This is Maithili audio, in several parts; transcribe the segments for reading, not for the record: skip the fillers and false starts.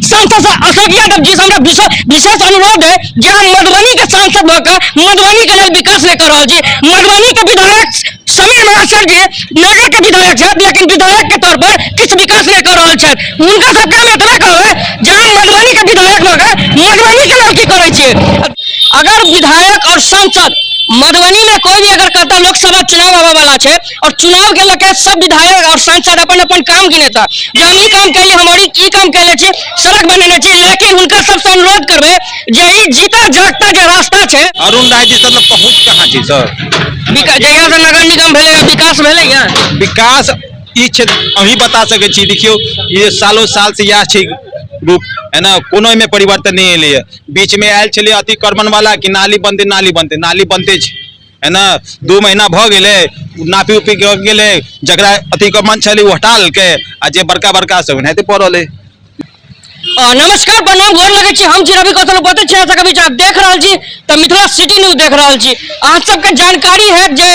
सांसद अशोक यादव जी से हमरा विशेष अनुरोध है जे हम मधुबनी के सांसद भऽ कऽ मधुबनी के लेल विकास नहि कऽ रहल छी। मधुबनी के विधायक समीर महासर जी नगर के विधायक छथि, लेकिन विधायक के तौर पर किछु विकास नहि कऽ रहल छथि। हुनका सबके हम एतबे कहबै जे हम मधुबनी के विधायक भऽ कऽ मधुबनी के लेल की करै छियै। अगर विधायक और सांसद मधुबनी में कोई भी अगर कहता लोकसभा चुनाव आबे वाला छै और चुनाव के लके सब विधायक और सांसद अपन अपन काम गिनेता जे हम ई काम कैलियै, हम और ई काम कैले छी, सड़क बनेने छी, लेकिन हुनका सबसे अनुरोध करबै जे ई जीता जागता जे रास्ता छै। अरुण राय जी सब पहुंच कहाँ छी सर? जहिया से नगर निगम भेलै विकास भेलै या? विकास ई क्षेत्र अहीं बता सकै छी। देखियौ ये सालों साल से इएह छै रूप है ना, कोनो एहिमे परिवर्तन नहि एलैए। बीच में आयल छलै अतिक्रमण वाला कि नाली बनते, नाली बनते, नाली बनते छै है ना। 2 महीना भऽ गेलै, नापी उपी कऽ गेलै, जकरा अतिक्रमण छलै ओ हटा लेलकै आ जे बड़का बड़का सब एनाहिते पड़ल अइ। नमस्कार, प्रणाम, गोर लगै छी। हम छी रवि कौशल, उपस्थित छी अहाँ सबके बीच। देख रहल छी तऽ मिथिला सिटी न्यूज देख रहल छी। अहाँ सबके जानकारी है जे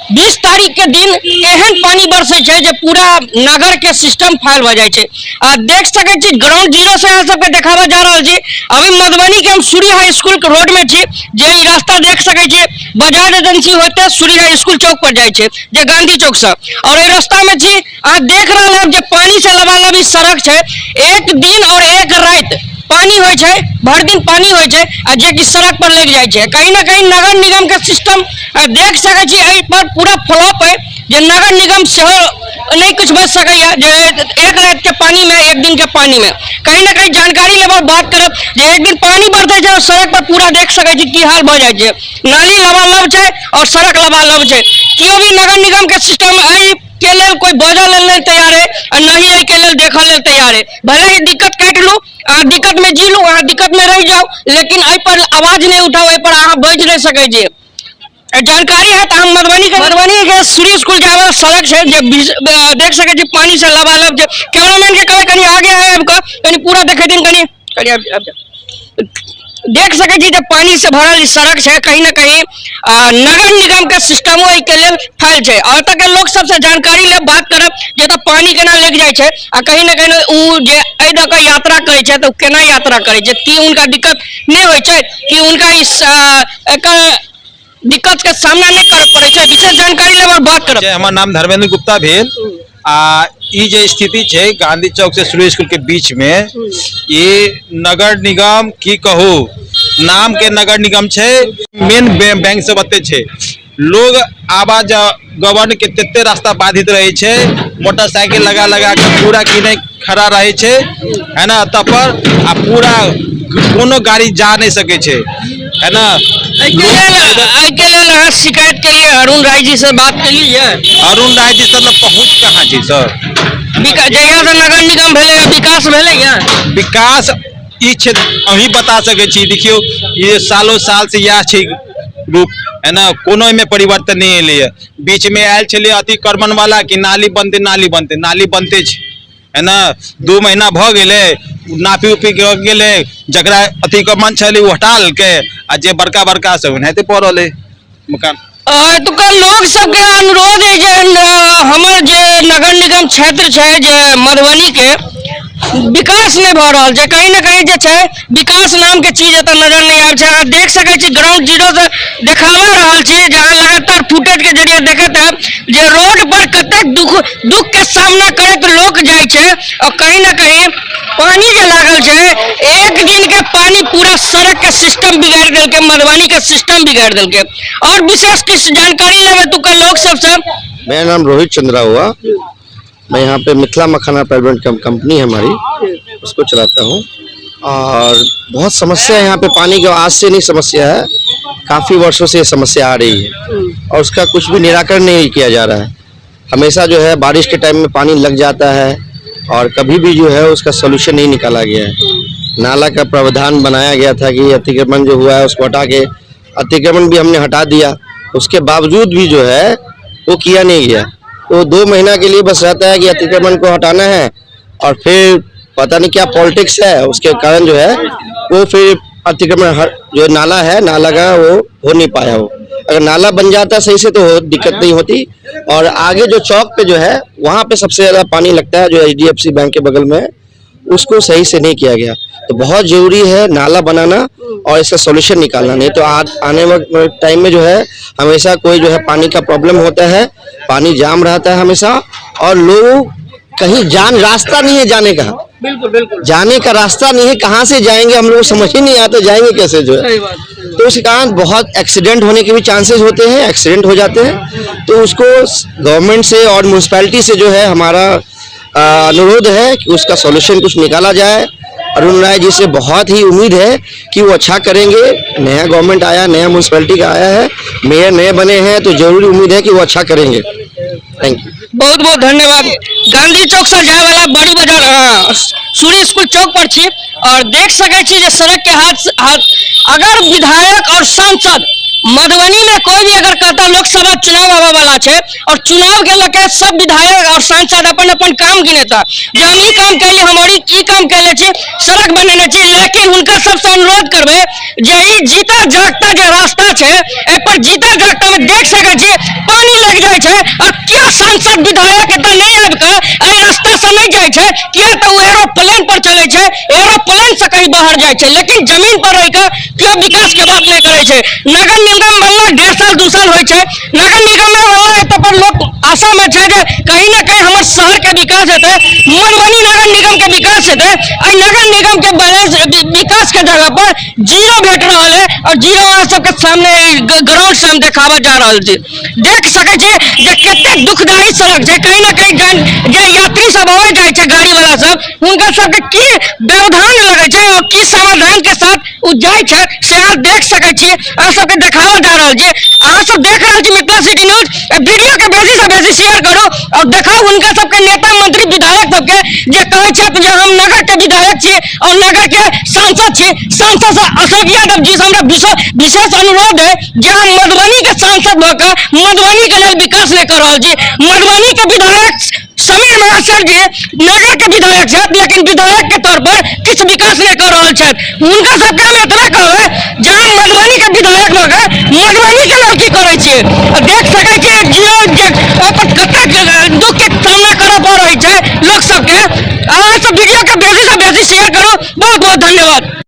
20 तारीख के दिन एहन पानी बरसै छै जे पूरा नगर के सिस्टम फैल भऽ जाइ छै। आ देख सकै छी ग्राउंड जीरो से अहाँ सबके देखाबऽ जा रहल छी। अभी मधुबनी के हम सूर्य हाई स्कूल के रोड में छी, जे ई रास्ता देख सकै छी बजाज एजेंसी होते सूर्य हाई स्कूल चौक पर जाइ छै, जे गांधी चौक से, और एहि रास्ता में छी। अहाँ देख रहल हैब जे पानी से लबालब ई सड़क छै। एक दिन और एक राति पानी होइ छै, भरि दिन पानी होइ छै आ जे कि सड़क पर लागि जाइ छै। कहीं ना कहीं नगर निगम के सिस्टम देख सकै छी एहि पर पूरा फ्लॉप है, जे नगर निगम सेहो नहि किछु बचि सकैए जे एक राति के पानी में, एक दिन के पानी में। कहीं ना कहीं जानकारी लेब और बात करब जे एक दिन पानी बरसै छै और सड़क पर पूरा देख सकै छी की हाल भऽ जाइ छै। नाली लबालब छै और सड़क लबालब छै। केओ भी नगर निगम के सिस्टम एहि के लेल कोई बजऽ लेल नहि तैयार है आ नहि एहि के लेल देखऽ लेल तैयार है। भले ही दिक्कत काटि लू, अहाँ दिक्कत में जी लू, अहाँ दिक्कत में रहि जाउ, लेकिन एहि पर आवाज नहि उठाउ, एहि पर अहाँ बाजि नहि सकै छी। जानकारी है तऽ हम मधुबनी के सूर्य स्कूल जाय वाला सड़क छै जे देख सकै छी पानी से लबालब छै। कैमरामैन के कहबै कनि आगे आबि कऽ कनि पूरा देखेथिन, कनि कनि आबि जाउ। देख सकै छी जे पानी से भरल ई सड़क छै। कहीं ना कहीं नगर निगम के सिस्टमो एहि के लेल फैल छै। और एतऽ के लोक सबसे जानकारी लेब, बात करब जे एतऽ पानी केना लागि जाइ छै आ कहीं ना कहीं ओ जे एहि दऽ कऽ यात्रा करै छै तऽ ओ केना यात्रा करै छै, की हुनका दिक्कत नहि होइ छै, की हुनका इस एकर दिक्कत के सामना नहि करऽ पड़ै छै। विशेष जानकारी लेब और बात करब। हमर नाम धर्मेंद्र गुप्ता भेल आ ई जे स्थिति छै गांधी चौक से सूर्य स्कूल के बीच में, ई नगर निगम की कहू नाम के नगर निगम छै, मेन बैंक सब एते छै, लोग आवागमन के तते रास्ता बाधित रहे छै, मोटरसाइकिल लगा लगा के पूरा की नहीं खड़ा रहे छै है ना, तब पर आ पूरा कोनो गाड़ी जा नहीं सके छै है ना। एहिके लेल अहाँ शिकायत केलियै अरुण राय जी से बात केलियै? अरुण राय जी सब पहुंच कहाँ छी सर? जहिया से नगर निगम भेलै विकास भेलै या? विकास ई क्षेत्र अहीं बता सकै छी। देखियौ ये सालों साल से इएह छै रूप है ना, कोनो एहिमे परिवर्तन नहि एलैए। बीच में आयल छलै अतिक्रमण वाला कि नाली बनते, नाली बनते, नाली बनते छै है ना। 2 महीना भऽ गेलै, नापी उपी कऽ गेलै, जकरा अतिक्रमण छलै ओ हटा लेलकै आ जे बड़का बड़का सब एनाहिते पड़ल अइ मकान। एतुका लोक सबके अनुरोध है जे हमर जे नगर निगम क्षेत्र छै जे मधुबनी के विकास नहि भऽ रहल छै, कहीं ना कहीं जे छै विकास नाम के चीज एतऽ नजर नहि आबै छै। अहाँ देख सकै छी ग्राउंड जीरो से देखावा रहल छी, जहाँ लगातार फुटेज के जरिए देखैत हैब जे रोड पर कतेक दुख के सामना करैत लोक जाइ छै और कहीं ना कहीं पानी जे लागल छै, एक दिन के पानी पूरा सड़क के सिस्टम बिगाड़ि देलकै, मधुबनी के सिस्टम बिगाड़ि देलकै। और विशेष किछु जानकारी लेबै एतुका लोक सबसे। मेरा नाम रोहित चंद्रा हुआ, मैं यहाँ पे मिथिला मखाना प्राइवेट कंपनी है हमारी, उसको चलाता हूँ। और बहुत समस्या है यहाँ पे पानी के, आज से नहीं समस्या है, काफ़ी वर्षों से ये समस्या आ रही है और उसका कुछ भी निराकरण नहीं किया जा रहा है। हमेशा जो है बारिश के टाइम में पानी लग जाता है और कभी भी जो है उसका सोल्यूशन नहीं निकाला गया है। नाला का प्रावधान बनाया गया था कि अतिक्रमण जो हुआ है उसको हटा के, अतिक्रमण भी हमने हटा दिया, उसके बावजूद भी जो है वो किया नहीं गया। तो 2 महीना के लिए बस रहता है कि अतिक्रमण को हटाना है और फिर पता नहीं क्या पॉलिटिक्स है, उसके कारण जो है वो फिर अतिक्रमण जो नाला है, नाला का वो हो नहीं पाया। वो अगर नाला बन जाता सही से तो दिक्कत नहीं होती। और आगे जो चौक पे जो है वहाँ पे सबसे ज़्यादा पानी लगता है, जो HDFC bank के बगल में है, उसको सही से नहीं किया गया। तो बहुत जरूरी है नाला बनाना और इसका सॉल्यूशन निकालना, नहीं तो आने वक्त टाइम में जो है हमेशा कोई जो है पानी का प्रॉब्लम होता है, पानी जाम रहता है हमेशा और लोग कहीं जान रास्ता नहीं है जाने का। बिल्कुल बिल्कुल। जाने का रास्ता नहीं है, कहाँ से जाएंगे हम लोग को समझ ही नहीं आता, जाएंगे कैसे जो है। सही बात, सही बात। तो उस कारण बहुत एक्सीडेंट होने के भी चांसेस होते हैं, एक्सीडेंट हो जाते हैं। तो उसको गवर्नमेंट से और म्यूनसिपैलिटी से जो है हमारा अनुरोध है कि उसका सॉल्यूशन कुछ निकाला जाए। अरुण राय जी से बहुत ही उम्मीद है कि वो अच्छा करेंगे। नया गवर्नमेंट आया, नया म्यूनसिपैलिटी का आया है, मेयर नए बने हैं, तो जरूरी उम्मीद है कि वो अच्छा करेंगे। Thank you. बहुत बहुत धन्यवाद। गांधी चौक से जाए वाला बड़ी बाजार सूरी स्कूल चौक पर छी और देख सके छी जे सड़क के हाथ हाथ अगर विधायक और सांसद मधुबनी में कोई भी अगर कहता लोकसभा चुनाव आवे वाला छै और चुनाव के लके सब विधायक और सांसद अपन अपन काम गिनेता जे हम ई काम कैली, हम और ई काम कैले छी, सड़क बनेने छी, लेकिन हुनका सबसे अनुरोध करबै जे ई जीता जागता जे रास्ता छै एहि पर जीता जागता में देख सकै छी पानी लग जाइ छै और किया सांसद विधायक एतऽ नहि आबि कऽ एहि रास्ता से नहि जाइ छै, किया तऽ ओ एरोप्लेन पर चलै छै, एरोप्लेन से कहीं बाहर जाइ छै, लेकिन जमीन पर रहि कऽ केओ विकास के बात नहि करै छै। नगर निगम बनला 1.5 साल 2 साल होइ छै, नगर निगम में बनला एतऽ पर लोक आशा में छै जे कहीं ना कहीं हमर शहर के विकास हेतै, मधुबनी नगर निगम के विकास हेतै। एहि नगर निगम के बैलेंस विकास के जगह पर जीरो भेट रहल है और जीरो अहाँ सबके सामने ग्राउंड से हम देखाबऽ जा रहल छी। देख सकै छी जे कते दुखदायी सड़क छै, कहीं ना कहीं जे यात्री सब आबै जाइ छै गाड़ी वाला सब, हुनका सबके की व्यवधान लगै छै और की समाधान के साथ ओ जाइ छै से अहाँ देख सकै छी। अहाँ सबके देखाबऽ जा रहल छी। अहाँ सब देख रहल छी मिथिला सिटी न्यूज। वीडियो के बेसी से बेसी शेयर करू और देखाउ हुनका सबके नेता मंत्री विधायक सबके जे कहै छथि जे हम नगर के विधायक छी और नगर के सांसद छी। सांसद से अशोक यादव जी से हमरा विशेष अनुरोध है जे हम मधुबनी के सांसद भऽ कऽ मधुबनी के लेल विकास नहि कऽ रहल छी। मधुबनी के विधायक समीर महाशय जी नगर के विधायक छथि, लेकिन विधायक के तौर पर किछु विकास नहि कऽ रहल छथि। हुनका सबके हम एतबे कहबै जे हम मधुबनी के विधायक भऽ कऽ मधुबनी के लेल की करै छियै। देख सकै